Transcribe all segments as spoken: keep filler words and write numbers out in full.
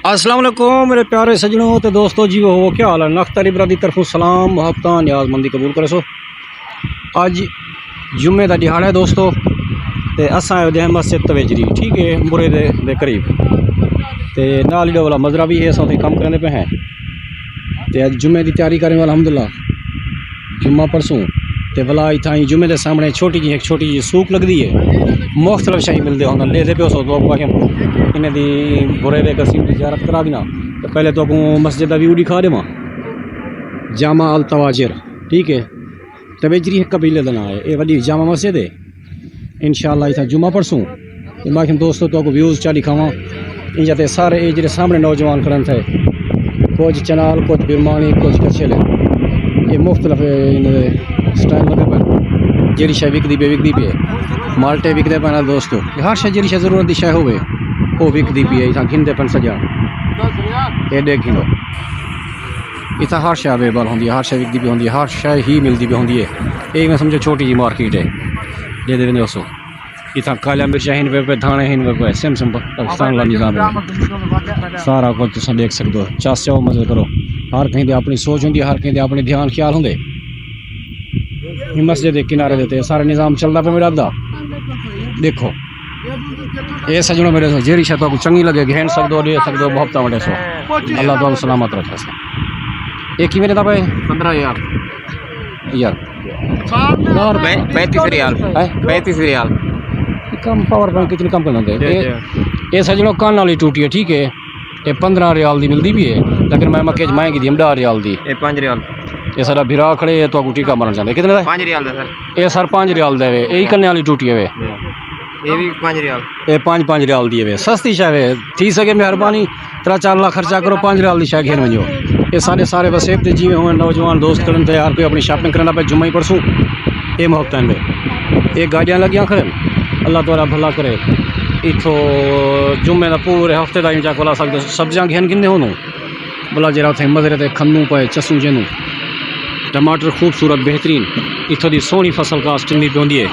السلام علیکم میرے پیارے سجنوں تے دوستو، جی وہ ہو، کیا حال ہے؟ نختاری برادری طرفوں سلام، محبتاں، نیاز مندی قبول کرے سو۔ اج جمعے دا ݙیہاڑا ہے دوستو، تے اساں آئے ہوئے ہیں مسجد تویجری، ٹھیک ہے، مرے دے، دے قریب۔ تے نال ہی والا مزرعہ بھی ہے، اساں اتھے کم کریندے پئے ہیں۔ تے اج جمعے دی تیاری کریں الحمدللہ، جمعہ پرسوں۔ تے ولا اتھاں ہی جمعے دے سامنے چھوٹی جی، ہک چھوٹی جی سوق لگدی ہے، مختلف شے ملدے ہوندن، ݙیہدے پیو سو، دعا پاکن انہیں دی برے دے قسیم دی زیارت کرا دینا۔ تے پہلے تو کو مسجد دا ویو ݙکھا ݙیواں، جامع التواجر، ٹھیک ہے، تویجری ہک قبیلے دا نام ہے، اے وݙی جامع مسجد ہے۔ انشاءاللہ اتھاں جمعہ پڑھسوں۔ تے میں آکھیا دوستو، تہاکوں ویوز چا ݙکھاواں۔ انجا تے سارے اے جڑے سامنے نوجوان کھڑن تھے، کجھ چنال، کجھ برمانی، کجھ کچھلے، اے مختلف انہاں دے سٹائل لڳے پئے۔ جیڑھی شے وکدی پئی، وکدی پئی ہے۔ مالٹے وکدے پئے نال دوستو، ہر شے جیڑھی شے ضرورت دی شے ہووے، او وکدی پئی ہے۔ اتھاں گھندے پئے سجا، اے ݙیکھ گھندو۔ اتھاں ہر شے اویلیبل ہوندی ہے، ہر شے وکدی پئی ہوندی ہے، ہر شے ہی ملدی پئی ہوندی ہے۔ اے میں سمجھو چھوٹی جی مارکیٹ ہے، جیندے وچ دوستو اتھاں کالیاں مرچاں ہن پئے پئے، دھاݨے ہن پئے پئے، سم سم پاکستان والا نظام ہے۔ سارا کجھ تساں ݙیکھ سڳدو، چس چاؤ مزے کرو۔ ہر کہیں دی اپݨی سوچ ہوندی ہے، ہر کہیں دے اپݨے دھیان خیال ہوندے۔ ایں مسجد دے کنارے دے تے سارا نظام چلدا پئے میرا دا۔ ݙیکھو۔ اے سجݨو میرے سو جیڑھی شے تہاکوں چنڳی لڳے، گھن سڳدو، ݙے سڳدو، محبتاں ونڈے سو۔ اللہ تہاکوں سلامت رکھے سو۔ اے کیویں ݙیندا پئے؟ پندرہ ہزار۔ یار۔ پین-، پینتیس ریال۔ ہیں؟ پینتیس ریال۔ کم پاور بینک کتنے کم کرنا ہوندے؟ جی، اے، جی۔ اے سجݨو کن والی ٹوٹی ہے، ٹھیک ہے؟ اے پندرہ ریال دی ملدی پئی ہے، لیکن میں مکے چ میں گھدی ہم ݙاہ ریال دی۔ اے پنج ریال۔ اے ساݙا بھرا کھڑے، اے تہاکوں ٹیکا مارݨ چاہندے۔ کتنے دا ہے؟ پنج ریال دا سر۔ اے سر پنج ریال دا ہے، اے ہی کنے والی ٹوٹی ہے۔ جی۔ اے وی پنج ریال۔ اے پنج پنج ریال دی ہے، سستی شے ہے، تھی سڳے مہربانی ترا چار لاکھ خرچہ کرو، پنج ریال دی شے گھن ونڄو۔ اے سارے، سارے وسیب تے جیویں ہوون نوجوان دوست کھڑن تے ہر کوئی اپݨی شاپنگ کرݨ پئے، جمعہ ہی پرسوں اے محبتاں دے۔ اے گاݙیاں لڳیاں کھڑن، اللہ تعالیٰ بھلا کرے۔ اتھوں جمعے دا پورے ہفتے دا انجوائے کرا سڳدے، سبزیاں گھن گھندے ہونوں۔ بھلا جیڑھا اتھے مزرے تے کھنوں پئے، چسوں جینوں۔ ٹماٹر خوبصورت بہترین، اتھوں دی سوہݨی فصل کاشت تھیندی پئی ہوندی ہے۔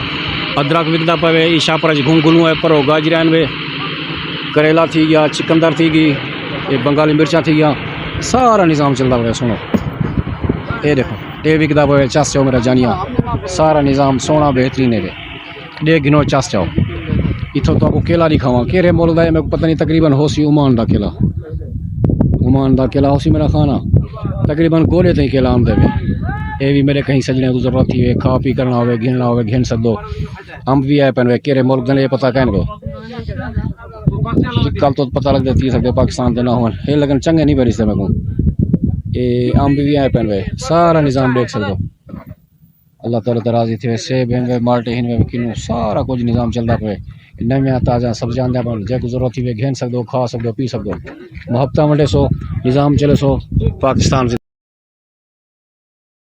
ادرک وکدا پئے، اے شاپر اچ گھن گلوں ہے، پرو گاجر ہن وے، کریلا تھی ڳیا، چکندر تھی ڳئی، اے بنگالی مرچاں تھی ڳیاں، سارا نظام چلدا پئے سوہݨا۔ اے ݙیکھو، اے وکدا پئے، چس چاؤ میرا جانیا، سارا نظام سوہݨا بہترین ہے۔ ݙے گھنو چس چاؤ۔ اتھوں تہاکوں کیلا ݙکھاواں، کیڑھے ملک دا ہے میکوں پتہ نہیں، تقریباً ہوسی عمان دا کیلا۔ عمان دا کیلا ہوسی میرا خیال نال۔ تقریباً گوݙے تئیں کیلا آندے پئے۔ اے وی میرے کہیں سڄݨے کوں ضرورت تھی ہووے، کھا پی کرݨا ہووے، گھنݨا ہووے، گھن سڳدو۔ امب وی آئے پئن وے، کیڑھے ملک دے نے اے پتہ کائنی کو۔ شکل توں پتہ لڳدے، تھی سڳدے پاکستان دے نہ ہوون۔ اے لیکن چنڳے نہیں پئے ݙسدے میکوں۔ اے امب وی آئے پئن وے، سارا نظام ݙیکھ سڳدو۔ اللہ تعالیٰ تاں راضی تھیوے، سیب ہن وے، مالٹے ہن وے، کنوں سارا کجھ نظام چلدا پئے۔ نویاں تازہ سبزیاں آندیاں پئن، جیکوں ضرورت تھیوے گھن سڳدو، کھا سڳدو، پی سڳدو۔ محبتاں ونڈے سو، نظام چلے سو، پاکستان